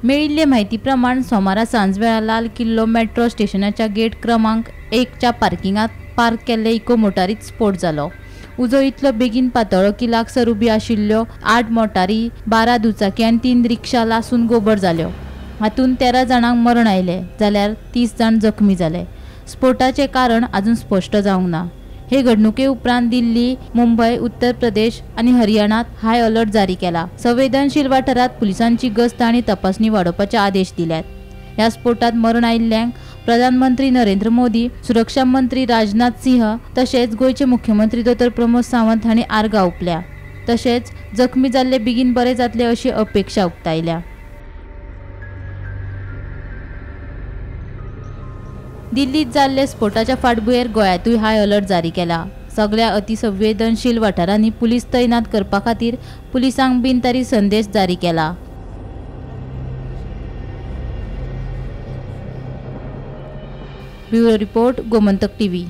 मेळिल्ले म्हायती प्रमाण सोमारा सांजवेळा लाल किल्लो मेट्रो स्टेशनाच्या गेट क्रमांक 1च्या पार्किंगांत पार्क केल्ले इको मोटारीत स्फोट जालो. उजो इतलो बेगीन पातळ्ळो की लागसर उबी आशिल्ल्यो 8 मोटारी, 12 दुचाकी आनी 3 रिक्षा लासून गोबर जाल्यो. हातूंत 13 जाणांक मरण आयलें जाल्यार 30 जाण जखमी जाले. स्फोटाचें कारण अजून स्पश्ट जावंक ना. हे घडणुके उपरांत दिल्ली, मुंबय, उत्तर प्रदेश आनी हरियाणात हाय अलर्ट जारी केला. संवेदनशील वाठारांत पुलिसांची गस्त आनी तपासणी वाडोवपाचे आदेश दिल्यात. ह्या स्फोटात मरण आयिल्ल्यांक प्रधानमंत्री नरेंद्र मोदी, सुरक्षा मंत्री राजनाथ सिंह तशेंच गोंयचे मुख्यमंत्री दोतोर प्रमोद सावंत हांणी आर्गां ओंपल्या. तशेंच जखमी जाल्ले बेगीन बरे जातले अशी अपेक्षा उक्तायल्या. दिल्लीत जाल्ले स्फोटाच्या फाटभुंयेर गोंयांतूय हाय अलर्ट जारी केला. सगळ्या अतिसंवेदनशील वाठारांनी पुलीस तैनात करपा खातीर पुलिसांक बिनतारी संदेश जारी केला. Bureau report, Gomantak TV.